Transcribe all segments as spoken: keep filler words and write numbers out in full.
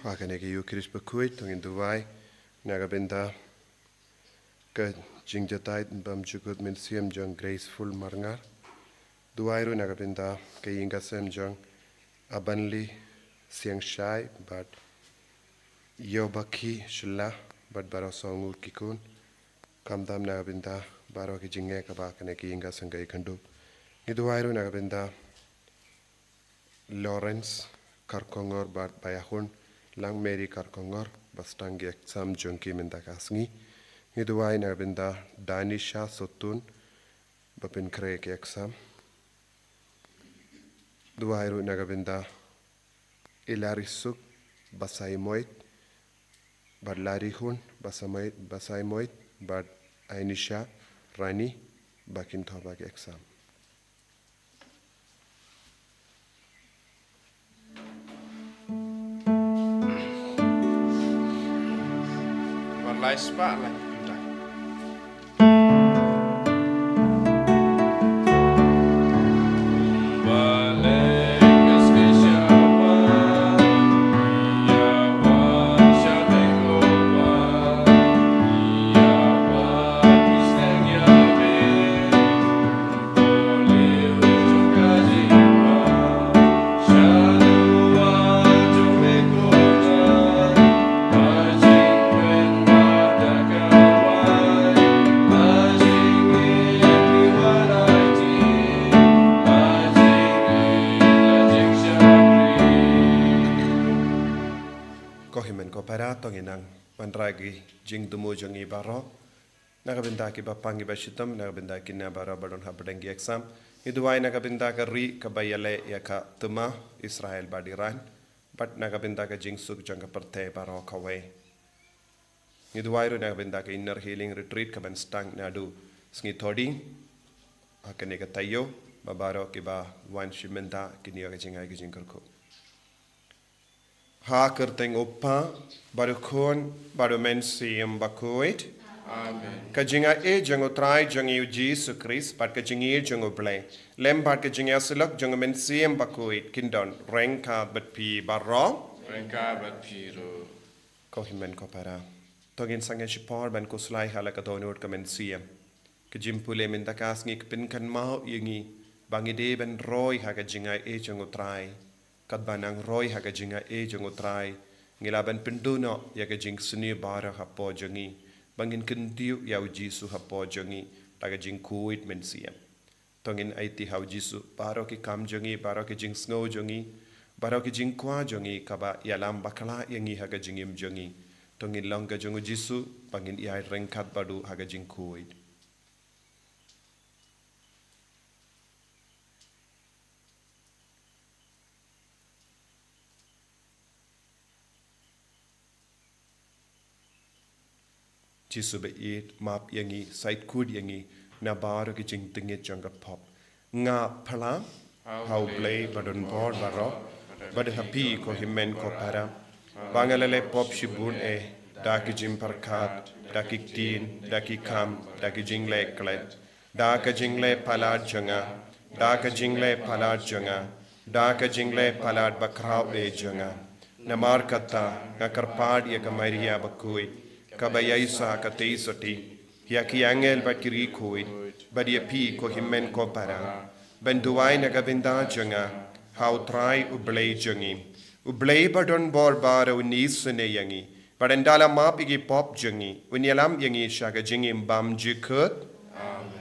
Ba kane ka Eucharist bakhuid, to ngin duwai na ka bynta ka jingjatai bymjukut mynsiem jong Graceful Marngar. Duwai ruh na ka bynta ka ïing ka sem jong Abanli Siangshai bad Yobakhi Shylla bad baroh sngi ki khun. Khamtam na ka bynta baroh ki jingeh kaba kane ka ïing ka sem ka ïakynduh. Ngi duwai ruh na ka bynta Lawrence Karkongor bad Bayakhun Langmeri Karkongor ba sdang ki exam jong ki mynta ka sngi. Ngi duwai na ka bynta Danisha Sotun ba pynkhreh ki exam. Duwai ruh na ka bynta Ilarisuk Basaimoit bad Larihun Basamoit, Basaimoit bad Ainisha Rani ba kin thoh bha ki exam. Ko hynmen ko para, to ngin nang wanrah ïa ki jingthmu jong ngi baroh. Na ka bynta ki bapang ki bashitom, na ka bynta kine baroh ba don hapdeng ki exam. Ngi duwai na ka bynta ka ri kaba ïaleh ïa ka thma Israel bad Iran. Bad na ka bynta ka jingsuk jong ka pyrthei baroh kawei. Ngi duwai ruh na ka bynta ka Inner Healing Retreat kaban sdang naduh sngi Thohdieng ha kane ka taïew, ba baroh kiba wan shim bynta kin ïoh ka jingai ka jingkyrkhu. Ha ka kyrteng u Kpa, bad u Khun, bad u Mynsiem Bakhuid. Amen. Ka jingaiei jong u Trai jong ngi u Jisu Khrist bad ka jingïeit jong u Blei, lem bad ka jingïasyllok jong u Mynsiem Bakhuid, kin don ryngkat bad phi baroh. Ryngkat bad phi ruh. Ko hynmen ko para, to ngin sangeh shipor ban khuslai ha la ka dohnud ka mynsiem. Ka jingpule mynta ka sngi ka pynkynmaw ïa ngi ba ngi dei ban roi ha ka jingaiei jong u Trai. Katba nang roi ha ka jingaiei jong u Trai, ngi lah ban pynduh noh ïa ka jingsniew baroh hapoh jong ngi, ba ngin kyntiew ïa u Jisu hapoh jong ngi da ka jingkhuid mynsiem. To ngin aiti ha u Jisu baroh ki kam jong ngi, baroh ki jingsngew jong ngi, baroh ki jingkwah jong ngi kaba ïalam bakla ïa ngi ha ka jingim jong ngi. To ngin long ka jong u Jisu, ba ngin ïaid ryngkat bad u ha ka jingkhuid. Jisu baieit, map ïa ngi, shait khuid ïa ngi na baroh ki jingtngit jong ka pop. Nga phla ha u Blei badonbor baroh, bad ha phi ko hynmen ko para, ba nga la leh pop shibun eh, da ki jingpyrkhat, da ki ktien, da ki kam, da ki jingleh klet, da ka jingleh palat jong nga, da ka jingleh palat jong nga, da ka jingleh palat bakhraw eh jong nga. Namar kata nga kyrpad ïa ka Maria bakhuid, kaba ïaisah ka tei sotti, ïa ki angel bad ki riewkhuid, bad ïa phi ko hynmen ko para, ban duwai na ka bynta jong nga ha u Trai u Blei jong ngi. U Blei badonbor baroh un isynei ïa ngi, bad ynda la map ïa ki pop jong ngi, un ïalam ïa ngi sha ka jingim bymjukut. Amen.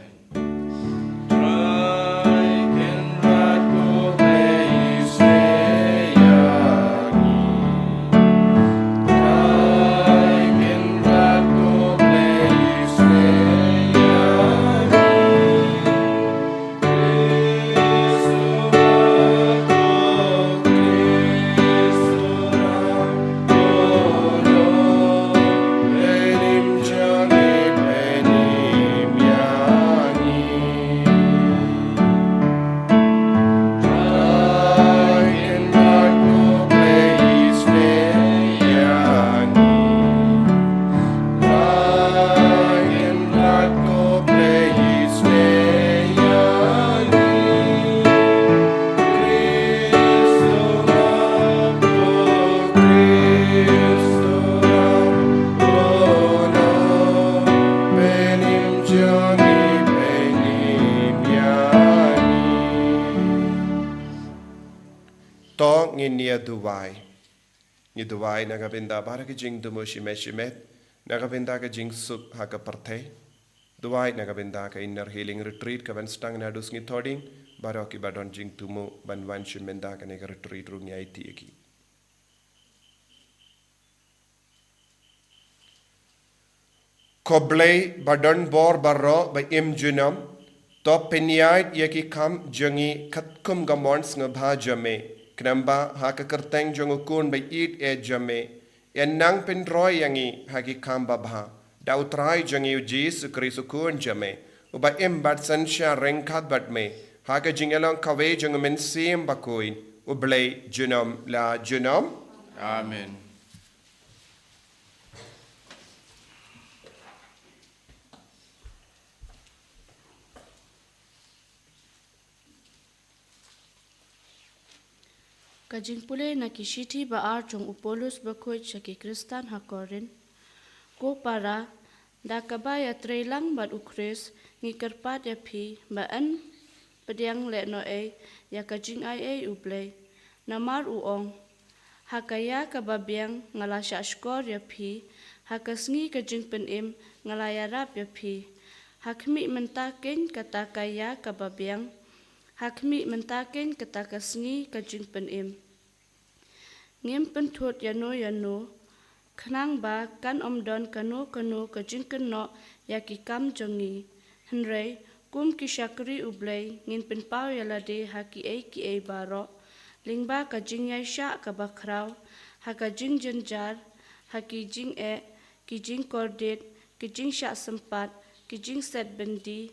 To ngin ïa duwai. Ngi duwai na ka bynta baroh ki jingthmu shimet shimet, na ka bynta ka jingsuk ha ka pyrthei. Duwai na ka bynta ka Inner Healing Retreat ka ban sdang naduh sngi Thohdieng, baroh kiba don jingthmu ban wan sha mynta kane ka retreat ruh ngi aiti ïa ki. Ko Blei ba don bor baroh ba im junom, to pynïaid ïa ki kam jong ngi katkum ka mon sngewbha jong me, khnang ba ha ka kyrteng jong u Khun ba ïeit eh jong me, yn nang pynroi ïa ngi ha ki kam babha. Da U Trai jong ngi U Jisu Khrist U Khun jong me, uba im bad synshar ryngkat bad me, ha ka jingïalong kawei jong U Mynsiem Bakhuid, U Blei junom la junom. Amen. Ka jingpule na ki shithi ba ar jong u Paulus bakhuid sha ki Khristan ha Korinth. Ko para, da kaba ïatreilang bad U Khrist, ngi kyrpad ïa phi, ba yn pdiang lehnohei ïa ka jingaiei U Blei. Namar u ong, ha ka ïa kaba biang nga la shahshkor ïa phi, ha ka sngi ka jingpynim nga la ïarap ïa phi. Ha khmih mynta keiñ kata ka ïa kaba biang, ha khmih mynta keiñ kata ka sngi ka jingpynim. Ngim pynthut ïano ïano, khnang ba kan ym don kano kano ka jingkynnoh ïa ki kam jong ngi. Hynrei, kum ki shakri U Blei, ngin pynpaw ïa lade ha kiei kiei baroh, lyngba ka jingïaishah kaba khraw, ha ka jingjynjar, ha ki jingeh, ki jingkordit, ki jingshah sympat, ki jingset byndi,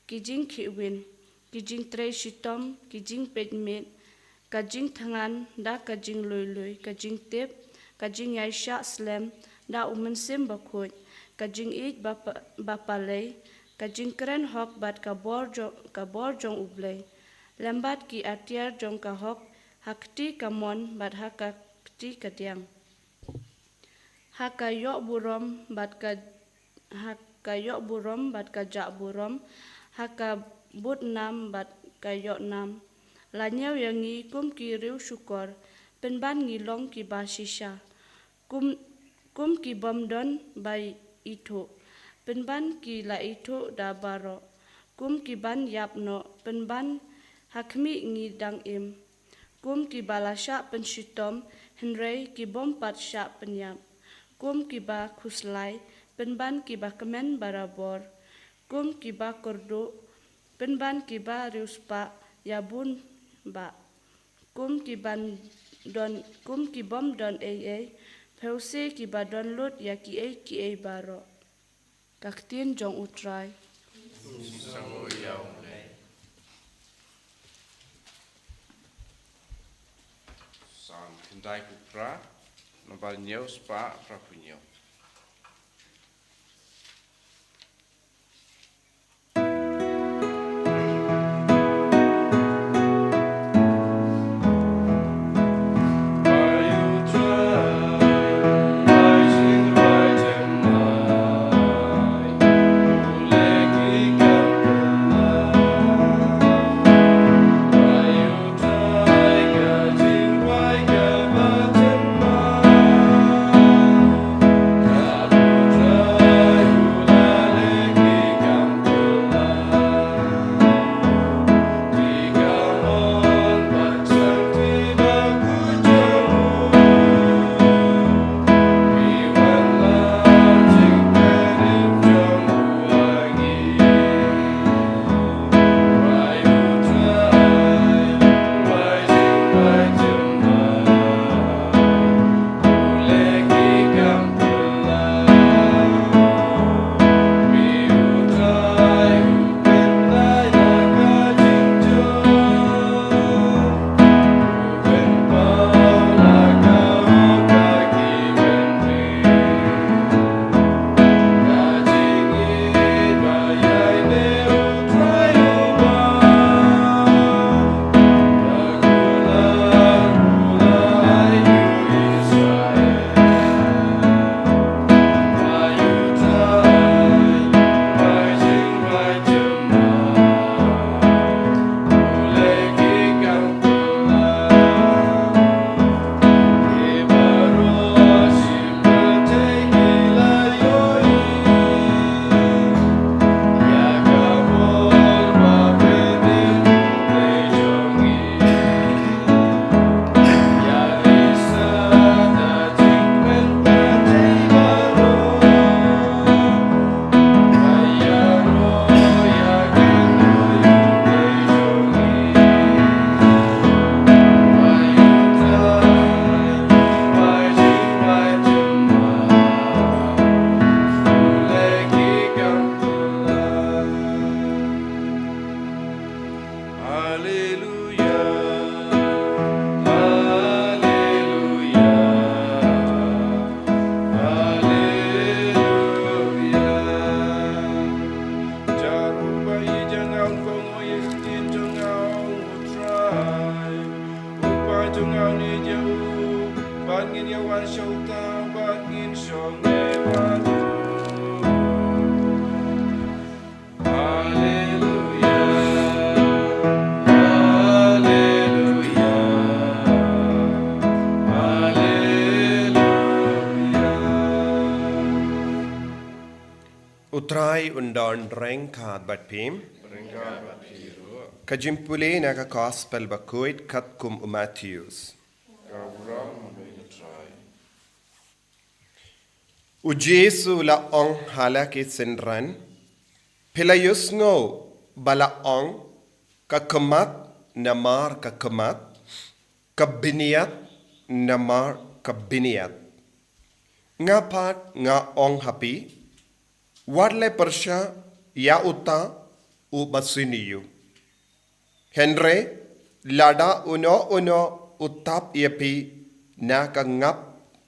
ki jingkhihwin, ki jingtrei shitom, ki jingpeit miet, ka jingthngan da ka jinglui lui, ka jingtip, ka jingïaishah slem da U Mynsiem Bakhuid, ka jingïeit ba pa-, ba palei, ka jingkren hok bad ka bor jo-, ka bor jong U Blei, lem bad ki atiar jong ka hok, ha kti ka mon bad ha ka kti ka diang. Ha ka ïoh burom bad ka, ha ka ïoh burom bad ka jah burom, ha ka bud nam bad ka ïoh nam. La ñiew ïa ngi kum ki riew shukor, pynban ngi long kiba shisha. Kum, kum ki bym don ba ithuh, pynban ki la ithuh da baroh. Kum ki ban ïap noh, pynban ha khmih ngi dang im. Kum kiba la shah pynshitom, hynrei ki bym pat shah pynïap. Kum kiba khuslai, pynban kiba kmen barabor. Kum kiba kyrduh, pynban kiba riewspah ïa bun bah. Kum ki ban don, kum ki bym don ei ei, pynban kiba don lut ïa kiei kiei baroh. Ka ktien jong U Trai. Psalm khyndai phew phra, nambar hynñiew spah phra phew hynñiew. Nga ni jauh, ban ngin ïa wan shong ta, ban ngin shong ne wan. Haleluya, haleluya, haleluya. U Trai un don ryngkat bad phi. Ryngkat bad phi ruh. Ka jingpule na ka Gospel bakhuid katkum u Mathaios. Ka burom ïa u Trai. U Jisu u la ong ha la ki synran, phi la ïohsngew ba la ong, ka khmat namar ka khmat, ka bniat namar ka bniat. Nga pat nga ong ha phi, wat leh pyrshah ïa uta uba sniew. Hynrei lada uno uno u tap ïa phi na ka ngap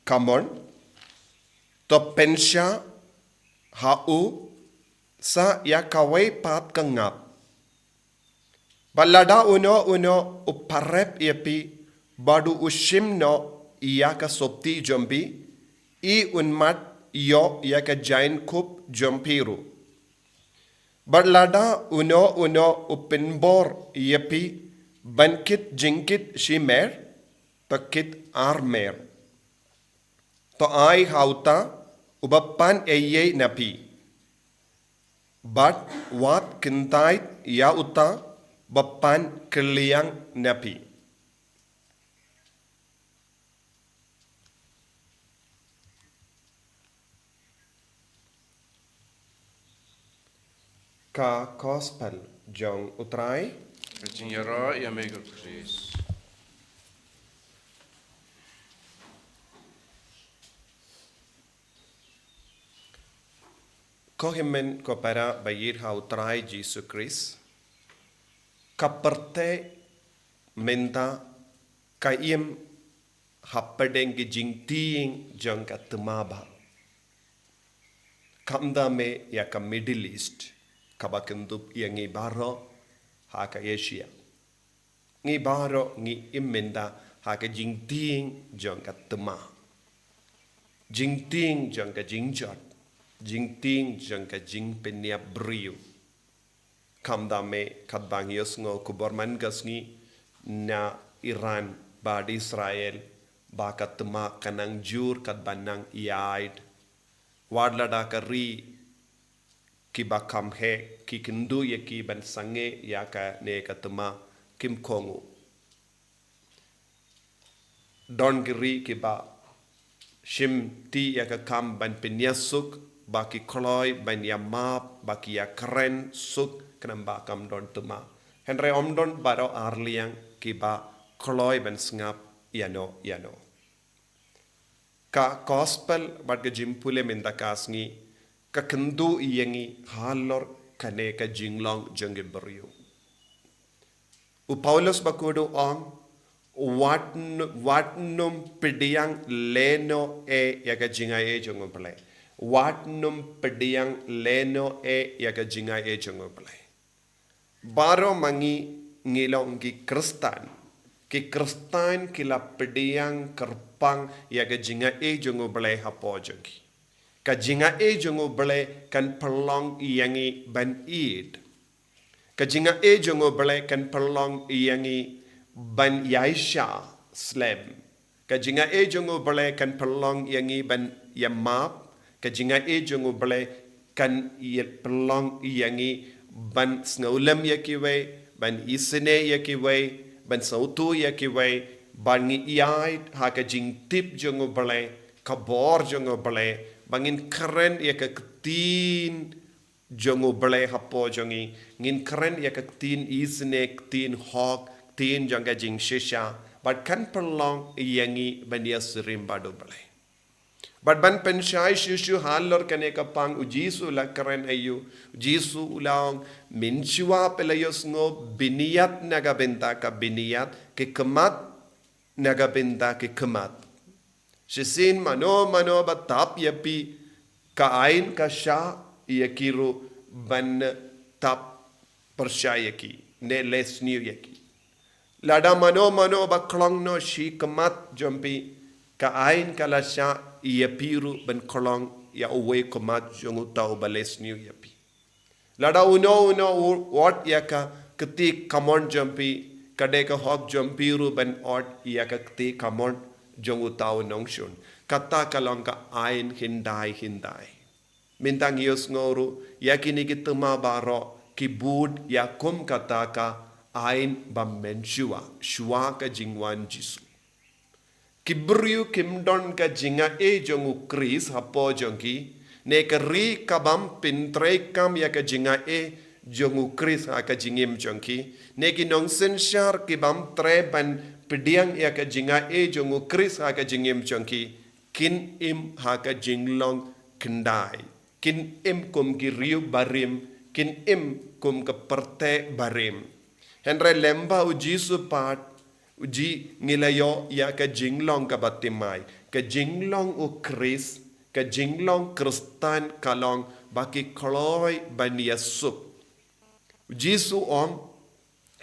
kamon, to pynshah ha u sa ïa kawei pat ka ngap. Bad lada uno uno u parep ïa phi, bad u shim noh ïa ka sopti jong phi, i un mad ïoh ïa ka jaiñkup jong phi ruh. Bad lada uno uno u pynbor ïa phi ban kit jingkit shimer, to kit armer. To ai ha uta uba pan eiei na phi. Bad wat kyntait ïa uta ba pan kylliang na phi. Ka Gospel jong u Trai. Ka jingïaroh ïa me ko Khrist. Ko hynmen ko para ba ïeit ha u Trai Jisu Khrist, ka pyrthei mynta ka im hapdeng ki jingtieng jong ka thma bah. Khamtam ïa ka Middle East, kaba kyndup ïa ngi baroh ha ka Asia. Ngi baroh ngi im mynta ha ka jingtieng jong ka thma. Jingtieng jong ka jingjot. Jingtieng jong ka jingpynïap briew. Khamtam katba ngi ïohsngew khubor man ka sngi na Iran bad Israel, ba ka thma ka nang jur katba nang ïaid. Wat lada ka ri kiba kham heh ki kynduh ïa ki ban sangeh ïa kane ka thma kim kohnguh. Don ki ri kiba shimti ïa ka kam ban pynïasuk, ba ki kloi ban ïamap, ba ki ïakren suk khnang ba kam don thma. Hynrei ym don baroh arliang kiba kloi ban sngap ïano ïano. Ka Gospel bad ka jingpule mynta ka sngi ka kynduh ïa ngi halor kane ka jinglong jong ki briew. U Paulus bakhuid u ong, wat n-, wat nym pdiang lehnohei ïa ka jingaiei jong U Blei. Wat nym pdiang lehnohei ïa ka jingaiei jong U Blei. Baroh ma ngi ngi long ki Khristan. Ki Khristan ki la pdiang kyrpang ïa ka jingaiei jong U Blei hapoh jong ki. Ka jingaiei jong U Blei kan pynlong ïa ngi ban ïeit. Ka jingaiei jong U Blei kan pynlong ïa ngi ban ïaishah slem. Ka jingaiei jong U Blei kan pynlong ïa ngi ban ïamap. Ka jingaiei jong U Blei kan ïa pynlong ïa ngi ban sngewlem ïa kiwei, ban isynei ïa kiwei, ban sngewthuh ïa kiwei, ban ngi ïaid ha ka jingtip jong U Blei, ka bor jong U Blei, ba ngin kren ïa ka ktien jong U Blei hapoh jong ngi, ngin kren ïa ka ktien isynei, ktien hok, ktien jong ka jingshisha, bad kan pynlong ïa ngi ban ïasyriem bad U Blei. Bad ban pynshai shuh shuh halor kane ka pang, U Jisu u la kren aïu? U Jisu u la ong, mynshuwa phi la ïohsngew, bniat na ka bynta ka bniat, ki khmat na ka bynta ki khmat. Shisien mano mano ba tap ïa phi ka aiñ ka shah ïa ki ruh ban tap pyrshah ïa ki, ne leh sniew ïa ki. Lada mano mano ba khlong noh shi khmat jong phi, ka aiñ ka la shah ïa phi ruh ban khlong ïa uwei u khmat jong uta uba leh sniew ïa phi. Lada uno uno u ot ïa ka kti kamon jong phi, ka dei ka hok jong phi ruh ban ot ïa ka kti kamon jong uta u nongshun. Kata ka long ka aiñ hyndai hyndai. Mynta ngi ïohsngew ruh ïa kine ki thma baroh ki bud ïa kum kata ka aiñ ba mynshuwa, shuwa ka jingwan Jisu. Ki briew kim don ka jingaiei jong u Khrist hapoh jong ki, ne ka ri kabym pyntreikam ïa ka jingaiei jong u Khrist ha ka jingim jong ki, ne ki nongsynshar kibym treh ban pdiang ïa ka jingaiei jong u Khrist ha ka jingim jong ki, kin im ha ka jinglong khyndai. Kin im kum ki riew barim, kin im kum ka pyrthei barim. Hynrei lyngba u Jisu pat, u ji ngi la ïoh ïa ka jinglong kaba thymmai. Ka jinglong u Khrist, ka jinglong Khristan ka long ba ki kloi ban ïasuk. U Jisu u ong,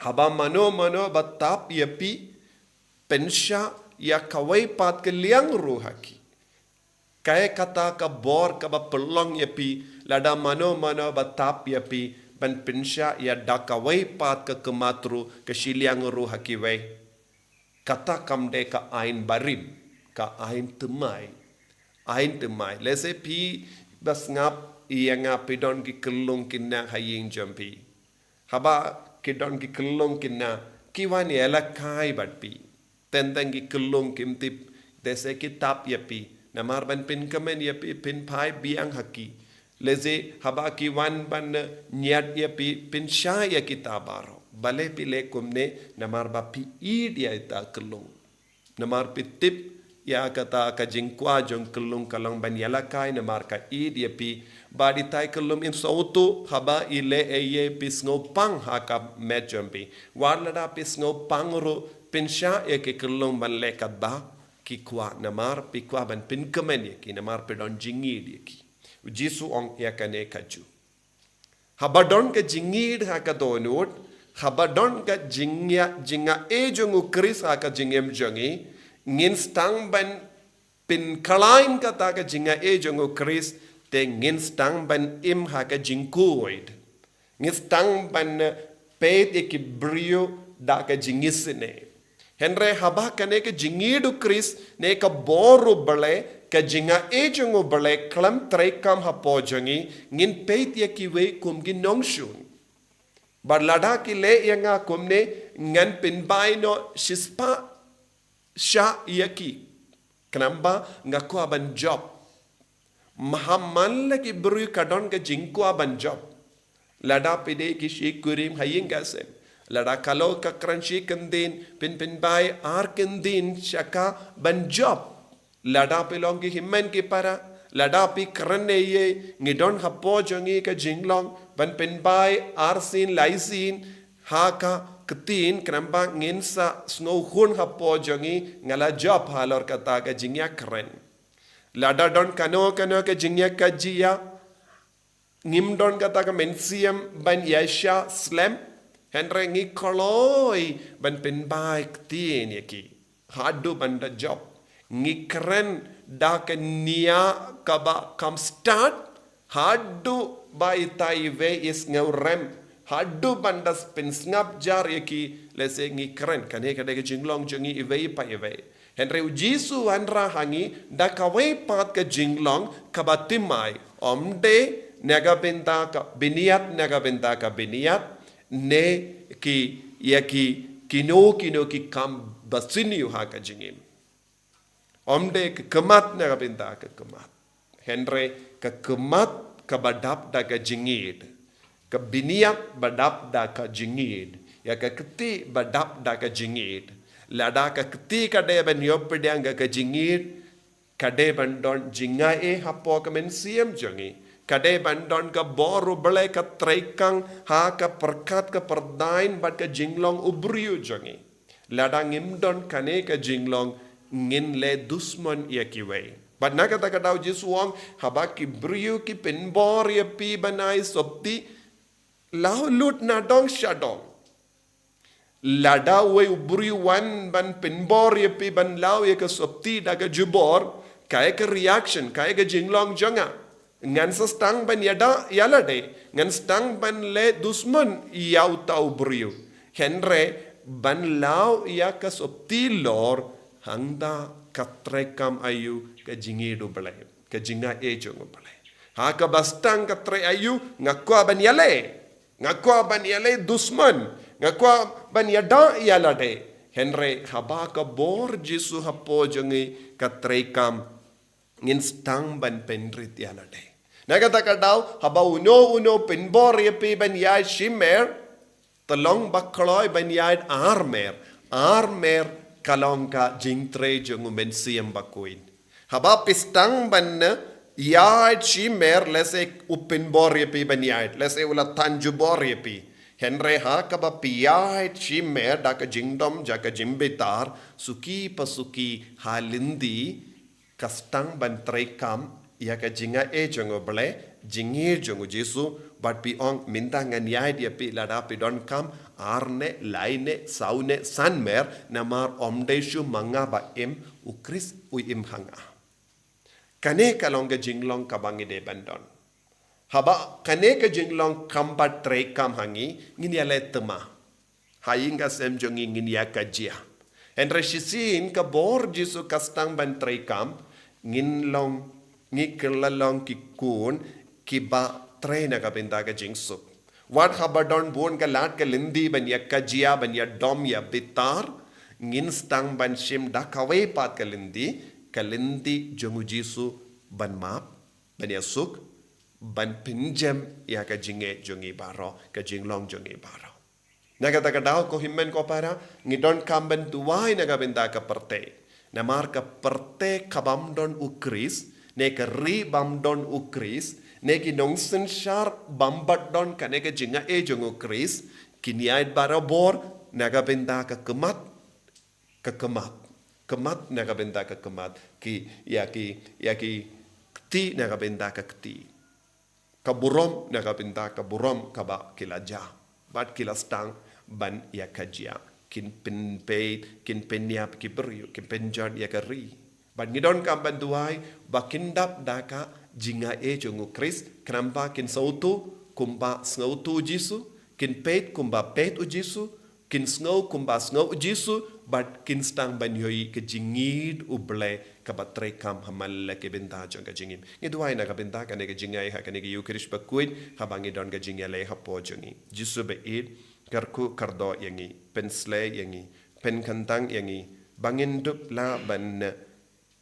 haba mano mano ba tap ïa phi, pynshah ïa kawei pat ka liang ruh ha ki. Kaei kata ka bor kaba pynlong ïa phi, lada mano mano ba tap ïa phi ban pynshah ïa da kawei pat ka khmat ruh, ka shiliang ruh ha kiwei. Kata kam dei ka aiñ barim, ka aiñ thymmai. Aiñ thymmai. Lehse phi ba sngap ïa nga, phi don ki khyllung khynnah ha ïing jong phi. Haba ki don ki khyllung khynnah, ki wan ïalehkai bad phi. Teng teng ki khyllung kim tip, lehse ki tap ïa phi. Namar ban pynkmen ïa phi, pynphai biang ha ki. Lehse haba ki wan ban ñiad ïa phi, pynshai ïa kita baroh. Balei phi leh kumne? Namar ba phi ïeit ïa ita khyllung. Namar phi tip ïa kata ka jingkwah jong khyllung ka long ban ïalehkai namar ka ïeit ïa phi. Bad ita i khyllung im sngewthuh haba i leh ei ei, phi sngewpang ha ka met jong phi. Wat lada phi sngewpang ruh, pynshah ïa ki khyllung ban leh katba ki kwah namar phi kwah ban pynkmen ïa ki, namar phi don jingïeit ïa ki. U Jisu u ong ïa kane kajuh. Haba don ka jingïeit ha ka dohnud, haba don ka jingïa, jingaiei jong u Khrist ha ka jingim jong ngi, ngin sdang ban pynkhlaiñ kata ka jingaiei jong u Khrist, te ngin sdang ban im ha ka jingkhuid. Ngin sdang ban, eh, peit ïa ki briew da ka jingisynei. Hynrei haba kane ka jingïeit u Khrist ne ka bor u Blei, ka jingaiei jong u Blei khlem treikam hapoh jong ngi, ngin peit ïa kiwei kum ki nongshun. Bad lada ki leh ïa nga kumne, ngan pynbai noh shispah shah ïa ki. Khnang ba nga kwah ban jop. Mahaman la ki briew ka don ka jingkwah ban jop. Lada phi dei ki shi kurim ha ïing ka sem, lada ka long ka kren shi kyndin, phin pynbai ar kyndin sha ka ban jop. Lada phi long ki hynmen ki para, lada phi kren ei ei, ngi don hapoh jong ngi ka jinglong ban pynbai arsien laisien ha ka ktien, khnang ba ngin sa sngewhun hapoh jong ngi, nga la jop halor kata ka jingïakren. Lada don kano kano ka jingïakajia, ngim don kata ka mynsiem ban ïaishah slem, hynrei ngi kloi ban pynbai ktien ïa ki. Haduh ban da jop. Ngi kren da ka nia kaba kham stad, haduh ba ita iwei i sngewrem, haduh ban da pynsngap jar ïa ki, lehse ngi kren, kane ka dei ka jinglong jong ngi iwei pa iwei. Hynrei u Jisu u wanrah ha ngi da kawei pat ka jinglong kaba thymmai, ym dei na ka bynta ka bniat, na ka bynta ka bniat, ne ki, ïa ki, kino kino ki kam ba sniew ha ka jingim. Ym dei ka khmat na ka bynta ka khmat. Hynrei ka khmat kaba dap da ka jingïeit. Ka bniat ba dap da ka jingïeit. Ïa ka kti ba dap da ka jingïeit. Lada ka kti ka dei ban ïoh pdiang ka jingïeit, ka dei ban don jingaiei hapoh ka mynsiem jong ngi. Ka dei ban don ka bor u Blei ka treikam ha ka pyrkhat ka pyrdaiñ bad ka jinglong u briew jong ngi. Lada ngim don kane ka jinglong, ngin leh dusmon ïa kiwei. Bad na kata ka daw Jisu u ong, haba ki briew ki pynbor ïa phi ban ai sopti, la lut na dong sha dong. lada uwei u briew u wan ban pynbor ïa phi ban law ïa ka sopti da ka jubor, kaei ka reaction, kaei ka jinglong jong nga? Ngan sa sdang ban ïada ïa lade, ngan sdang ban leh dusmon ïa uta u briew. Hynrei ban law ïa ka sopti lor, hangta ka treikam aïu? Ka jingïeit U Blei, ka jingai jong U Blei. Ha kaba sdang ka trei aïu? Nga kwah ban ïaleh, nga kwah ban ïaleh dusmon, nga kwah ban ïada ïa lade. Hynrei haba ka bor Jisu hapoh jong ngi ka treikam, ngin sdang ban pynrit ïa lade. Na kata ka daw, haba uno uno pynbor ïa phi ban ïaid shimer, te long ba kloi ban ïaid armer. Armer ka long ka jingtrei jong U Mynsiem Bakhuid. Haba phi sdang ban ïaid shimer, lehse u pynbor ïa phi ban ïaid, lehse u la than jubor ïa phi. Hynrei ha kaba phi ïaid shimer da ka jingdom jong ka jingbitar, suki pa suki ha lynti, ka sdang ban treikam ïa ka jingai jong U Blei, jingïeit jong U Jisu, bad phi ong, mynta ngan ïaid ïa phi lada phi donkam ar ne, lai ne, saw ne, san mer, namar ym dei shuh ma nga ba im, U Khrist u im ha nga. Kane ka long ka jinglong kaba ngi dei ban don. Haba kane ka jinglong kam pat treikam ha ngi, ngin ïaleh thma. Ha ïing ha sem jong ngi ngin ïa kajia. Hynrei shisien ka bor Jisu ka sdang ban treikam, ngin long, ngi kylla long ki khun kiba trei na ka bynta ka jingsuk. Wat haba don bun ka lad ka lynti ban ïa kajia, ban ïa dom, ïa bitar, ngin sdang ban shim da kawei pat ka lynti, ka lynti jong U Jisu ban map, ban ïasuk, ban pynjem ïa ka jingïeit jong ngi baroh, ka jinglong jong ngi baroh. Na kata ka daw, ko hynmen ko para, ngi donkam ban duwai na ka bynta ka pyrthei. Namar ka pyrthei ka bym don U Khrist, ne ka ri bym don U Khrist, ne ki nongsynshar bym pat don kane ka jingai jong U Khrist, kin ïaid barabor na ka bynta ka khmat, ka khmat. Khmat na ka bynta ka khmat, ki, ïa ki, ïa ki kti na ka bynta ka kti. Ka burom na ka bynta ka burom kaba ki la jah. Bad ki la sdang ban ïa kajia. Kin pynpeit, kin pynïap ki briew, kin pynjot ïa ka ri. Bad ngi donkam ban duwai ba kin dap da ka jingai jong U Khrist, khnang ba kin sngewthuh kumba sngewthuh U Jisu, kin peit kumba peit U Jisu, kin sngew kumba sngew U Jisu, bad kin sdang ban ïohi ka jingïeit U Blei kaba treikam ha man la ki bynta jong ka jingim. Ngi duwai na ka bynta kane ka jingai ha kane ka Ïukharist bakhuid, haba ngi don ka jingïaleh hapoh jong ngi. Jisu ba ïeit, kyrkhu kyrdoh ïa ngi, pynsleh ïa ngi, pynkyntang ïa ngi, ba ngin dup lah ban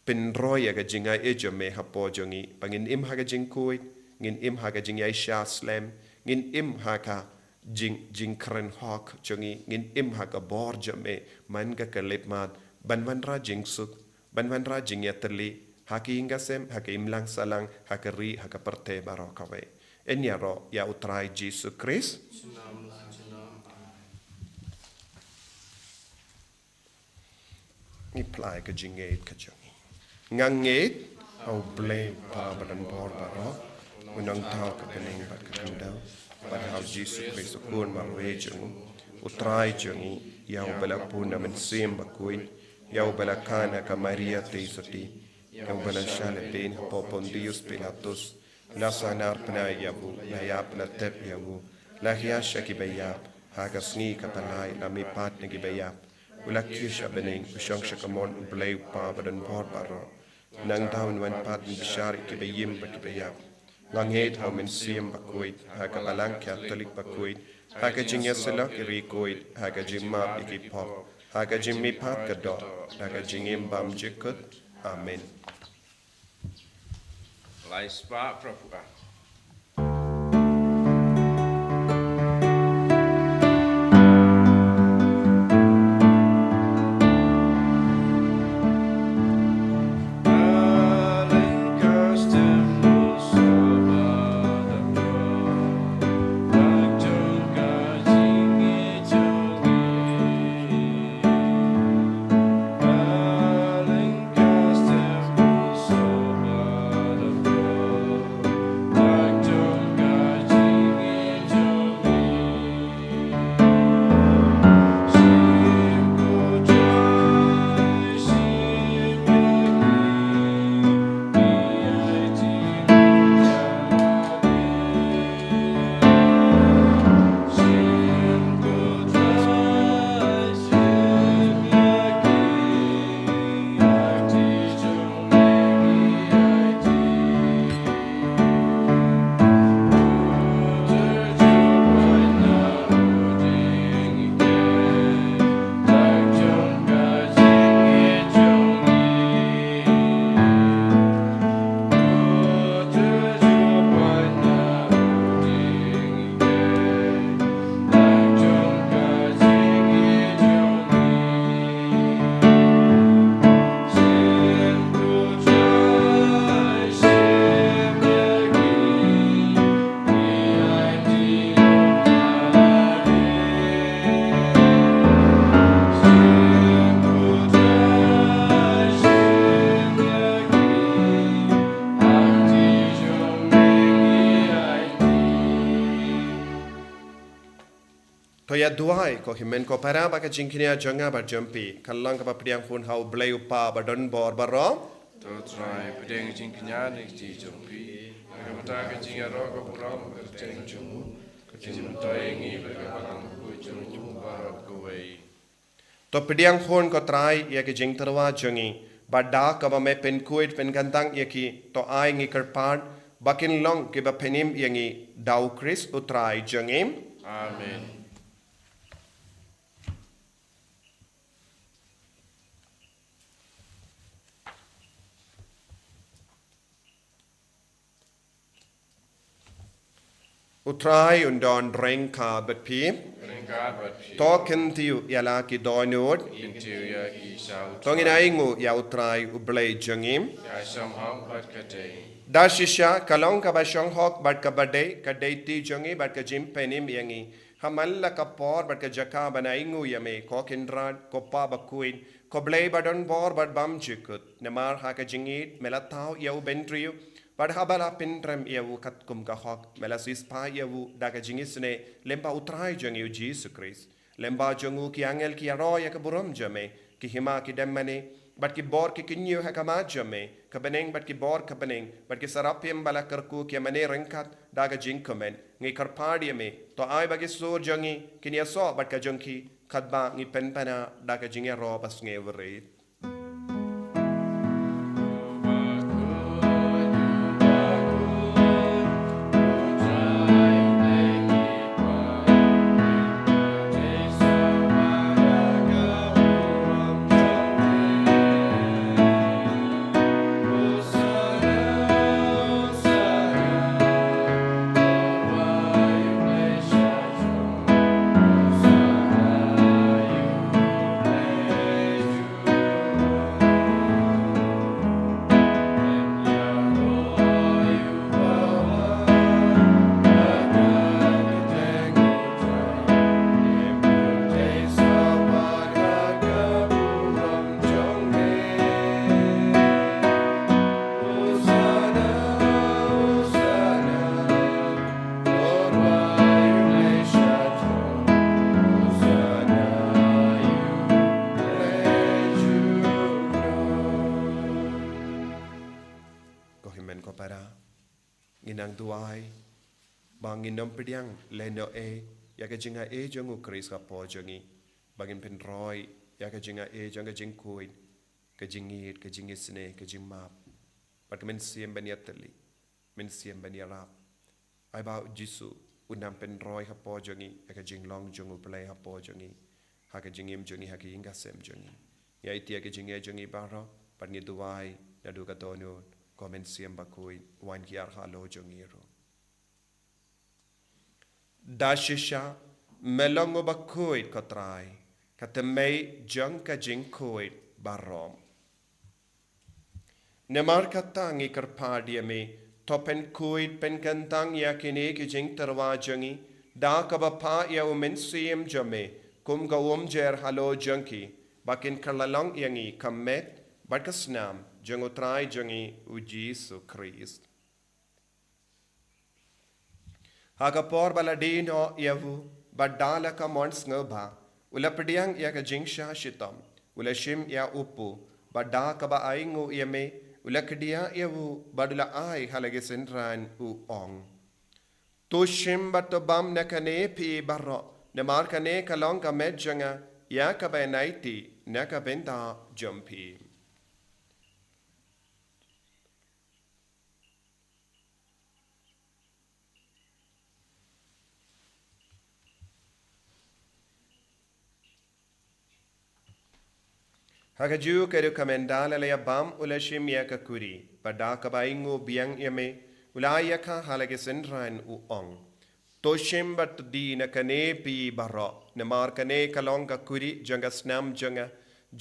pynroi ïa ka jingai jong me hapoh jong ngi, ba ngin im ha ka jingkhuid, ngin im ha ka jingïaishah slem, ngin im ha ka jing, jingkren hok jong ngi, ngin im ha ka bor jong me, man ka khyllipmat, ban wanrah jingsuk, ban wanrah jingïatylli, ha ka ïing ka sem, ha ka imlang sahlang, ha ka ri, ha ka pyrthei baroh kawei. Yn ïaroh ïa U Trai Jisu Khrist. Ngi phla ïa ka jingngeit ka jong ngi. Nga ngeit ha U Blei U Kpa badonbor baroh, U Nongthaw ka bneng bad ka khyndew, bad ha U Jisu Khrist U Khun marwei jong U, U Trai jong ngi, ïa uba la bun na Mynsiem Bakhuid, ïa uba la kha na ka Maria Theisotti, ïa uba la shah lehbeiñ hapoh Pontius Pilatus, la sahnarphna ïa u, la ïap, la tep ïa u, la hiar sha kiba ïap, ha ka sngi kaba lai la mihpat na kiba ïap, u la kiew sha bneng, u shong sha kamon U Blei U Kpa badonbor baroh. Nangta un wan pat ban bishar ïa kiba im bad kiba ïap. Nga ngeit ha U Mynsiem Bakhuid, ha ka Balang Katholik bakhuid, ha ka jingïasyllok ïa ki riewkhuid, ha ka jingmap ïa ki pop, ha ka jingmihpat ka doh, ha ka jingim bymjukut. Amen. Lai spah pra pura. Ïa duwai, ko hynmen ko para, ba ka jingkñia jong nga bad jong phi kan long kaba pdiang hun ha U Blei U Kpa Badonbor baroh. To Trai, pdiang jingkñia na ki jong phi, na ka bynta ka jingïaroh ka burom ka kyrteng jong u, ka jingmyntoi ïa ngi bad ka balang bakhuid jong u baroh kawei. To pdiang hun, ko Trai, ïa ki jingtyrwa jong ngi, bad da kaba me pynkhuid pynkyntang ïa ki, to ai ngi kyrpad ba kin long kiba pynim ïa ngi, da U Khrist U Trai jong ngi. Amen. U Trai un don ryngkat bad phi. Ryngkat bad phi. To kyntiew ïa la ki dohnud. Kyntiew ïa ki sha U Trai. To ngin ainguh ïa U Trai U Blei jong ngi. Ka shong hok bad ka dei. Da shisha ka long kaba shong hok bad kaba dei, ka dei ti jong ngi bad ka jingpynim ïa ngi, ha man la ka por bad ka jaka ban ainguh ïa me, ko Kynrad, ko Kpa Bakhuid, ko Blei Badonbor bad Bymjukut. Namar ha ka jingïeit me la thaw ïa u bynriew, bad haba la pynrem ïa u katkum ka hok, me la siewspah ïa u da ka jingisynei lyngba U Trai jong ngi U Jisu Khrist. Lyngba jong u ki angel ki ïaroh ïa ka burom jong me, ki hima ki dem mane, bad ki bor ki kynñiew ha khmat jong me, ka bneng bad ki bor ka bneng, bad ki serapim ba la kyrkhu ki ïa mane ryngkat da ka jingkmen. Ngi kyrpad ïa me, to ai ba ki sur jong ngi kin ïasoh bad ka jong ki, katba ngi pynbna da ka jingïaroh basngew rit. Ko hynmen ko para, ngin nang duwai ba ngin ym pdiang lehnohei ïa ka jingaiei jong U Khrist hapoh jong ngi, ba ngin pynroi ïa ka jingaiei jong ka jingkhuid, ka jingïeit, ka jingisynei, ka jingmap, bad ka mynsiem ban ïatylli, mynsiem ban ïarap. Ai ba U Jisu un nang pynroi hapoh jong ngi ïa ka jinglong jong U Blei hapoh jong ngi, ha ka jingim jong ngi, ha ka ïing ka sem jong ngi. Ngi aiti ïa ka jingaiei jong ngi baroh, bad ngi duwai naduh ka dohnud, ko Mynsiem Bakhuid, wan hiar halor jong ngi ruh. Da shisha me long u bakhuid, ko Trai, ka thymmei jong ka jingkhuid baroh. Namar kata ngi kyrpad ïa me, to pynkhuid pynkyntang ïa kine ki jingtyrwa jong ngi da kaba phah ïa U Mynsiem jong me kum ka umjer halor jong ki, ba kin kylla long ïa ngi ka met bad ka snam jong U Trai jong ngi U Jisu Khrist. Ha ka por ba la die noh ïa u, bad da la ka mon sngewbha, u la pdiang ïa ka jingshah shitom, u la shim ïa u kpu, bad da kaba ainguh ïa me, u la kdiah ïa u, bad u la ai ha la ki synran, u ong: To shim bad to bam na kane phi baroh, namar kane ka long ka met jong nga, ïa kaba ngi aiti na ka bynta jong phi. Ha kajuh ka dei ka mynta la la ïa bam, u la shim ïa ka kuri, bad da kaba ainguh biang ïa me, u la ïa ka ha la ki synran, u ong: To shim bad to die na kane phi baroh, namar kane ka long ka kuri jong ka snam jong nga,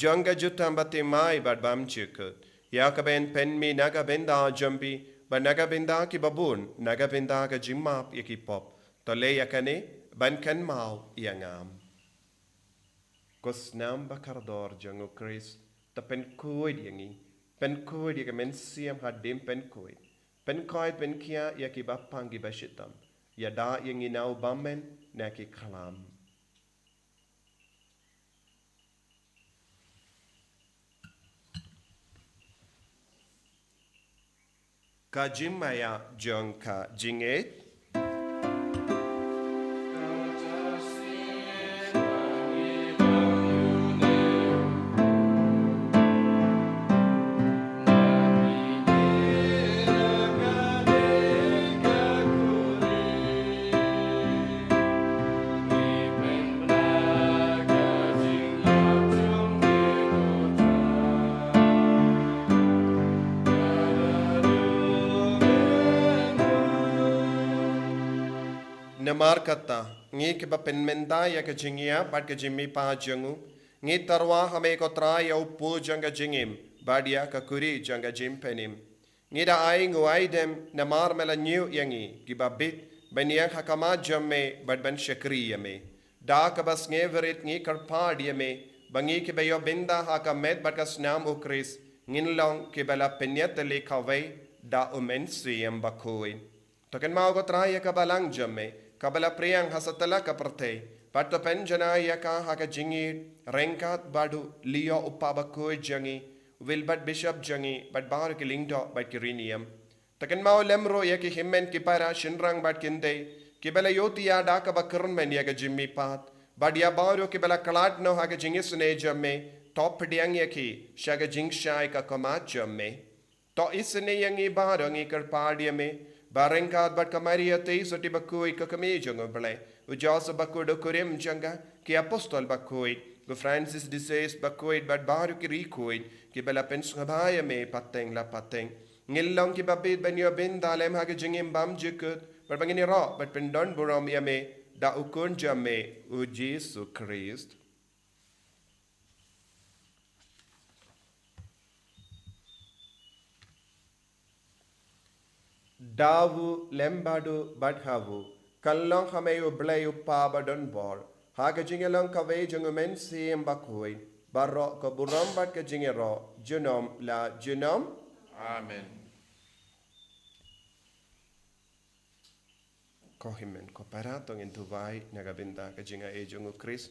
jong ka jutang bathymmai bad bymjukut, ïa kaba ngi pynmih na ka bynta jong phi, bad na ka bynta ki babun, na ka bynta ka jingmap ïa ki pop. To leh ïa kane ban kynmaw ïa nga. Ko snam ba kordor jong U Khrist, to pynkhuid ïa ngi, pynkhuid ïa ka mynsiem hadien pynkhuid, pynkhuid pynkhiah ïa ki bapang ki bashitom, ïada ïa ngi na u bymmen na ki khlam. Ka jingmaïa jong ka jingngeit. Namar kata, ngi kiba pynmynta ïa ka jingïap bad ka jingmihpat jong u, ngi tyrwa ha me ko Trai ïa u pud jong ka jingim, bad ïa ka kuri jong ka jingpynim. Ngi da ai nguaidem namar me la ñiew ïa ngi kiba bit, ban ïeng ha khmat jong me bad ban shakri ïa me. Da kaba sngewrit ngi kyrpad ïa me, ba ngi kiba ïoh bynta ha ka met bad ka snam u Khrist, ngin long kiba la pynïatylli kawei da u Mynsiem Bakhuid. To kynmaw ko Trai ïa ka balang jong me, kaba la phriang ha satlak ka pyrthei, bad to pynjanai ïa ka ha ka jingïeit, ryngkat bad u Leo u Kpa Bakhuid jong ngi, u Wilbert Bishop jong ngi, bad baroh ki lyngdoh bad ki rynïeng. To kynmaw lem ruh ïa ki hynmen ki para shynrang bad kynthei, kiba la ïohthiah da kaba kyrmen ïa ka jingmihpat, bad ïa baroh kiba la khlad noh ha ka jingisynei jong me, to pdiang ïa ki sha ka jingshai ka khmat jong me. To isynei ïa ngi baroh, ngi kyrpad ïa me, ba ryngkat bad ka Maria Theisotti Bakhuid ka kmie jong u Blei, u Joseph Bakhuid u kurim jong ka, ki apostol bakhuid, u Francis de Sales Bakhuid bad baroh ki riewkhuid kiba la pynsngewbha ïa me pateng la pateng, ngin long kiba bit ban ïoh bynta lem ha ka jingim bymjukut, bad ba ngin ïaroh bad pyndonburom ïa me da u Khun jong me, u Jisu Khrist. Da u, lem bad u, bad ha u, kan long ha me u Blei u Kpa badonbor, ha ka jingïalong kawei jong u Mynsiem Bakhuid, baroh ka burom bad ka jingïaroh, junom la junom. Amen. Ko hynmen ko para, to ngin duwai na ka bynta ka jingai jong u Khrist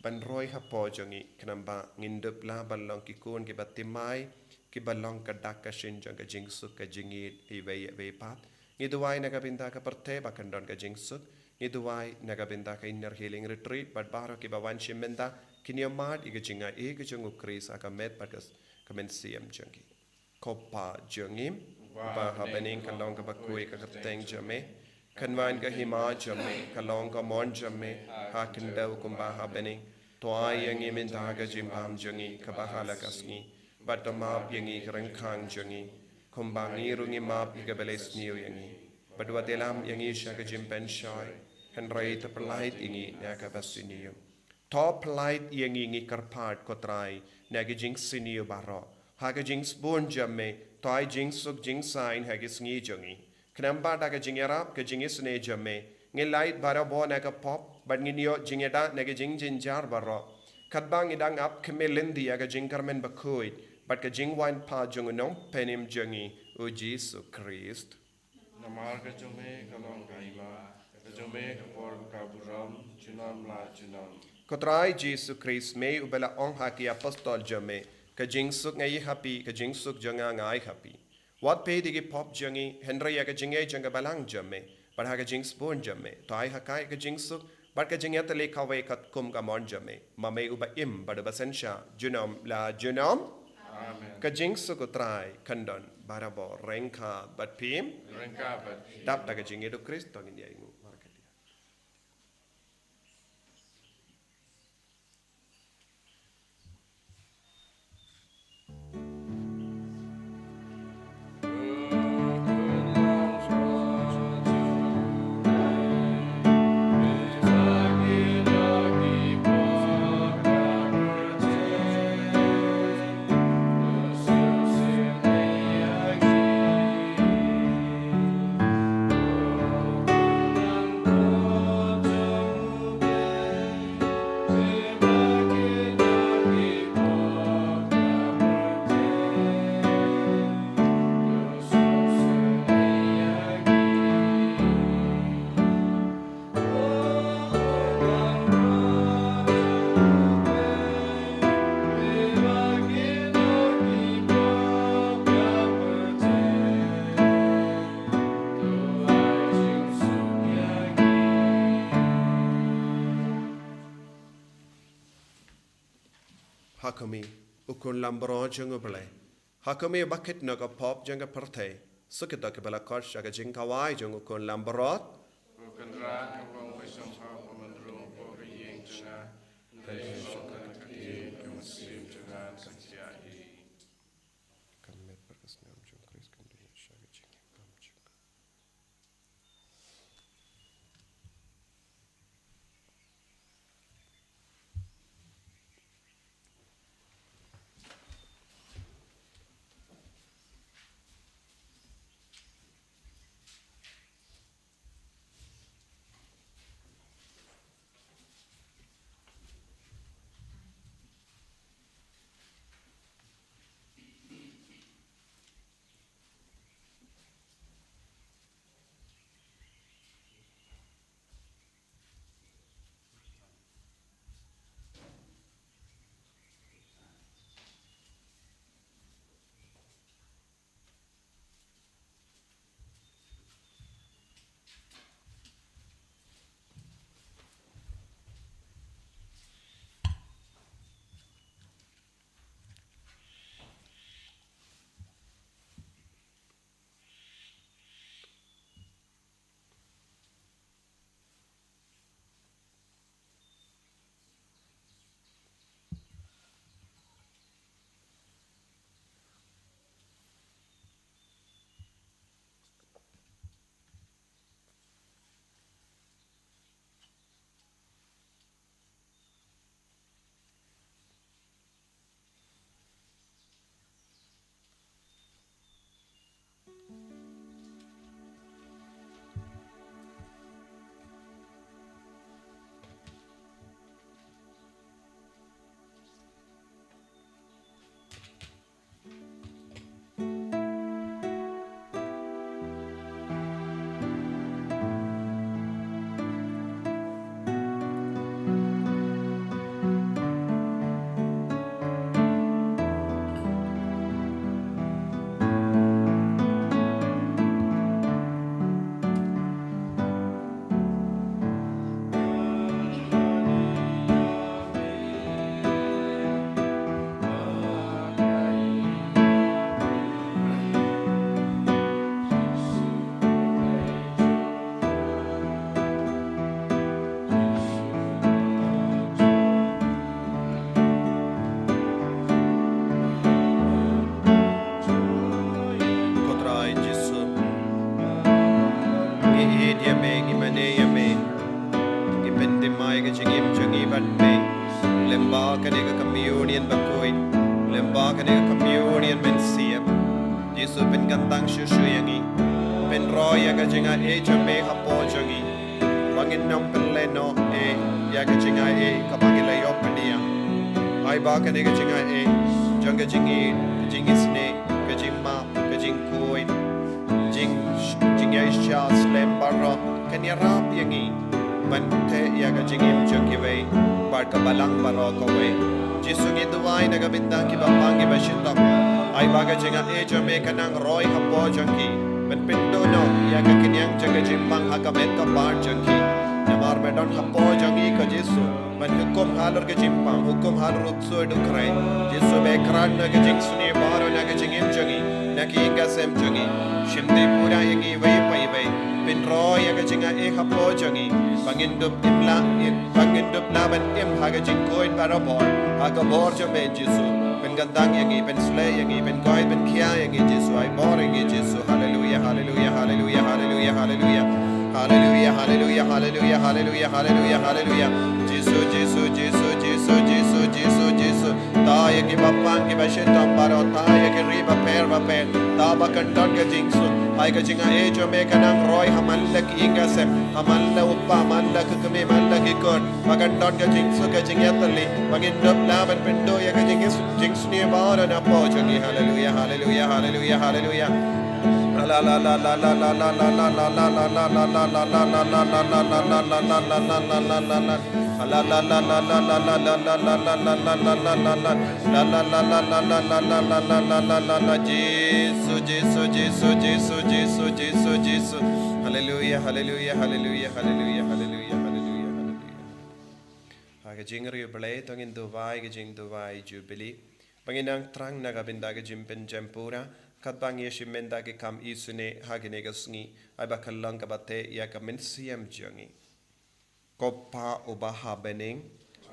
ban roi hapoh jong ngi, khnang ba ngin dup lah ban long ki khun kiba thymmai, kiba long ka dak ka shin jong ka jingsuk ka jingïeit iwei ïa iwei pat. Ngi duwai na ka bynta ka pyrthei ba kan don ka jingsuk. Ngi duwai na ka bynta ka Inner Healing Retreat bad baroh kiba wan shim bynta, kin ïohmad ïa ka jingai ka jong u Khrist ha ka met bad ka s-, ka mynsiem jong ngi. Ko Pa jong ngi, uba ha bneng, kan long kaba khuid ka kyrteng jong me. Kan wan ka hima jong me, kan long ka mon jong me ha khyndew kumba ha bneng. To ai ïa ngi mynta ka jingbam jong ngi kaba ha la ka sngi. Bad to map ïa ngi ki ryngkang jong ngi, kumba ngi ruh ngi map ïa kiba leh sniew ïa ngi. Bad wat ïalam ïa ngi sha ka jingpynshoi, hynrei to pyllait ïa ngi na kaba sniew. To pyllait ïa ngi, ngi kyrpad ko Trai, na ki jingsniew baroh. Ha ka jingsbun jong me, to ai jingsuk jingsaiñ ha ki sngi jong ngi. Khnang ba da ka jingïarap ka jingisynei jong me, ngin lait barabor na ka pop, bad ngin ïoh jingïada na ki jingjynjar baroh. Katba ngi dang ap khmih lynti ïa ka jingkyrmen bakhuid bad ka jingwan pat jong u Nongpynim jong ngi, u Jisu Khrist. Namar ka jong me ka long ka hima, ka jong me ka por ka burom, junom la junom. Ko Trai Jisu Khrist, me uba la ong ha ki apostol jong me, ka jingsuk nga ai ha phi, ka jingsuk jong nga nga ai ha phi. Wat peit ïa ki pop jong ngi, hynrei ïa ka jingngeit jong ka balang jong me, bad ha ka jingsbun jong me, to ai ha ka ïa ka jingsuk, bad ka jingïatylli kawei katkum ka mon jong me, ma me uba im bad uba synshar, junom la junom. Amen. Ka jingsuk u Trai kan don barabor ryngkat bad phi. Ryngkat bad phi. Dap da ka jingïeit u Khrist to ngin ïa ainguh markylliang. Khmih, u khun langbrot jong U Blei. Ha khmih ba kit noh ka pop jong ka pyrthei. Sa kito kiba la khot sha ka jingkhawai jong u khun langbrot. Ko Kynrad kaba ong ba sngewbha ba men rung hapoh ka ïing jong nga. Hynrei sngewbha ka ktien ka mynsiem jong nga kan jia hi. Ka met bad ka snem jong U Khrist kan dei sha ka jingim jong nga. Ko Trai Jisu, ngi ïeit ïa me, ngi mane ïa me, ngi pynthymmai ka jingim jong ngi bad me. Lyngba kane ka communion bakhuid, lyngba kane ka communion mynsiem, Jisu pynkyntang shuh shuh ïa ngi, pynroi ïa ka jingaiei jong me hapoh jong ngi. Ba ngin ym pynlehnoh eh ïa ka jingaiei kaba ngi la ïoh pdiang. Ai ba kane ka jingaiei jong ka jingïeit, ka jingisynei, ka jingmap, ka jingkhuid, jing, jingïaishah slem baroh kan ïarap ïa ngi ban theh ïa ka jingim jong kiwei bad ka balang baroh kawei. Jisu, ngi duwai na ka bynta kiba pang kiba shitom. Ai ba ka jingaiei jong me kan nang roi hapoh jong ki, ban pynduh noh ïa ka khñiang jong ka jingpang ha ka met ka par jong ki. Namar me don hapoh jong ngi ko Jisu, ban hukum halor ka jingpang, hukum halor u ksuid u khrei. Jisu, me kren na ka jingsniew baroh na ka jingim jong ngi, na ka ïing ka sem jong ngi. Shim dei pura ïa ngi iwei pa iwei, pynroi ïa ka jingaiei hapoh jong ngi, ba ngin dup im lah, ba ngin dup lah ban im ha ka jingkhuid barabor ha ka bor jong me Jisu. Pynkyntang ïa ngi, pynsleh ïa ngi, pynkoit pynkhia ïa ngi Jisu, ai bor ïa ngi Jisu. Haleluia, haleluia, haleluia, haleluia, haleluia. Haleluia, haleluia, haleluia, haleluia, haleluia, haleluia. Jisu, Jisu, Jisu, Jisu, Jisu, Jisu, Jisu. Thaw ïa kiba pang kiba shitom baroh, thaw ïa ki ri bapher bapher. Thaw ba kan don ka jingsuk. Ai ka jingaiei jong me kan nang roi ha man la ki ïing ka sem, ha man la u kpa, man la ki kmie, man la ki khun. Ba kan don ka jingsuk, ka jingïatylli. Ba ngin dup lah ban pynduh ïa ka jingis, jingsniew baroh napoh jong ngi. Haleluia, haleluia, haleluia, haleluia. Jisu, Jisu, Jisu, Jisu, Jisu, Jisu, Jisu, Jisu. Haleluia, haleluia, haleluia, haleluia, haleluia, haleluia, haleluia. Ka jingriewblei, to ngin duwai ka jingduwai Jubili ba ngin nang thrang na ka bynta ka jingpynjem pura, katba ngi ïashim bynta ki kam isynei ha kine ki sngi. Ai ba ka long kaba teh ïa ka mynsiem jong ngi. Ko Pa uba ha bneng,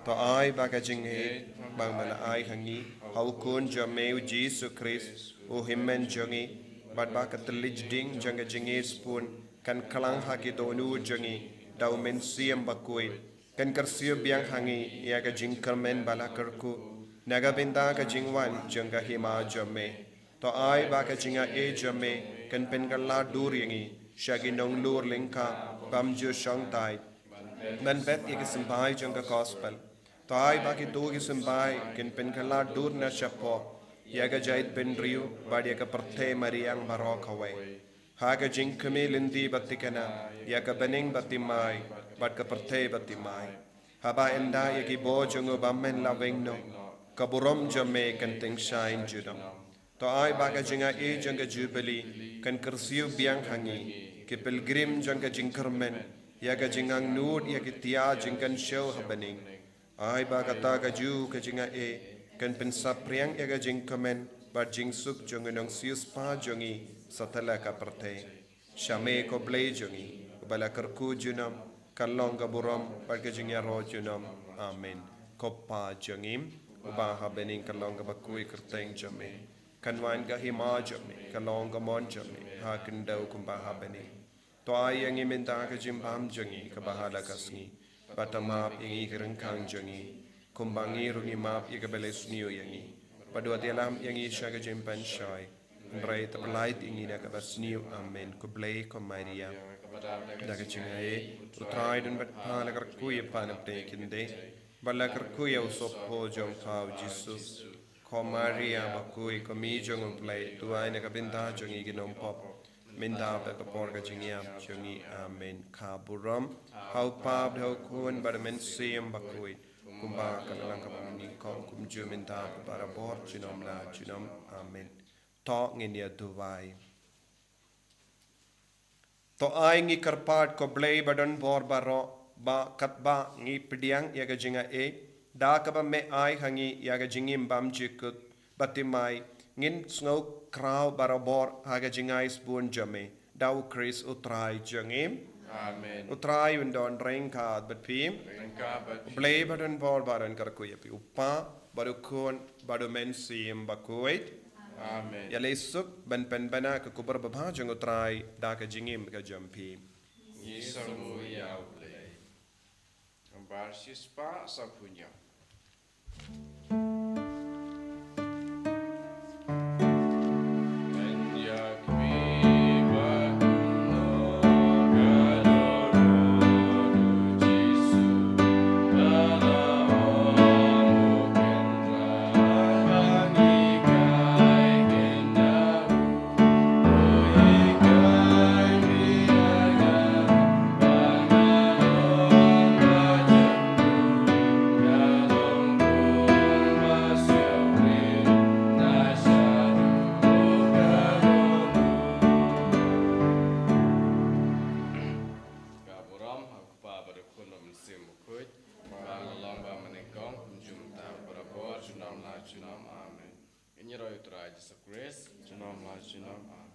to ai ba ka jingïeit ba me la ai ha ngi ha u Khun jong me u Jisu Khrist, u Hynmen jong ngi, bad ba ka thylliej ding jong ka jingïeit sbun kan klang ha ki dohnud jong ngi da u Mynsiem Bakhuid, kan kyrsiew biang ha ngi ïa ka jingkyrmen ba la kyrkhu na ka bynta ka jingwan jong ka Hima jong me. To ai ba ka jingaiei jong me kan pynkylla dur ïa ngi sha ki nonglur lyngkha bymjukshongthait ban bet ïa ki symbai jong ka Gospel. To ai ba kito ki symbai kin pynkylla dur na shapoh ïa ka jaitbynriew bad ïa ka pyrthei mariang baroh kawei, ha ka jingkmie lynti ba thikna ïa ka bneng ba thymmai bad ka pyrthei ba thymmai. Haba ynda ïa ki bor jong u bymmen la weng noh, ka burom jong me kan tyngshaiñ junom. To ai ba ka jingaiei jong ka Jubili kan kyrsiew biang ha ngi, ki pilgrim jong ka jingkyrmen, ïa ka jingangnud ïa ki tiar jingkynshew ha bneng. Ai ba kata kajuh ka jingaiei kan pynsaphriang ïa ka jingkmen bad jingsuk jong u nongsiewspah jong ngi satlak ka pyrthei. Sha me ko Blei jong ngi, uba la kyrkhu junom, ka long ka burom bad ka jingïaroh junom. Amen. Ko Pa jong ngi uba ha bneng, ka long kaba khuid ka kyrteng jong me. Kan wan ka Hima jong me, ka long ka mon jong me ha khyndew kumba ha bneng. To ai ïa ngi mynta ka jingbam jong ngi kaba ha la ka sngi, bad to map ïa ngi ki ryngkang jong ngi, kumba ngi ruh ngi map ïa kiba leh sniew ïa ngi. Bad wat ïalam ïa ngi sha ka jingpynshoi, hynrei to pyllait ïa ngi na kaba sniew. Amen. Khublei ko Maria, da ka jingaiei, u Trai u don bad pha. La kyrkhu ïa pha na pdeng ki khyndai, bad la kyrkhu ïa u sohphoh jong pha u Jisu. Ko Maria bakhuid, ko Mei jong u Blei, duwai na ka bynta jong ngi ki nongpop, mynta bad ka por ka jingïap jong ngi. Amen. Ka burom ha u Pa bad ha u Khun bad ha u Mynsiem Bakhuid, kumba ka la long ha kaba nyngkong, kumjuh mynta bad barabor, junom la junom. Amen. To ngin ïa duwai. To ai ngi kyrpad ko Blei ba don bor baroh, ba katba ngi pdiang ïa ka jingaiei, da kaba me ai ha ngi ïa ka jingim bymjukut ba thymmai, ngin sngew khraw barabor ha ka jingai sbun jong me, da u Khrist u Trai jong ngi. Amen. U Trai un don ryngkat bad phi. Ryngkat bad phi. U Blei ba don bor ba don kyrkhu ïa phi, u Pa bad u Khun bad u Mynsiem Bakhuid. Amen. Ïaleh suk ban pynbna ka khubor babha jong u Trai da ka jingim ka jong phi. Ngi sngewbha ïa u Blei. Bar shispah saphew hynñiew. Ka burom ha u Kpa bad u Khun bad u Mynsiem Bakhuid, ba la long ba mynnyngkong, kumjuh mynta, barabor, junom la junom. Amen. Ngin ïaroh ïa u Trai Jisu Khrist. Junom la junom. Amen.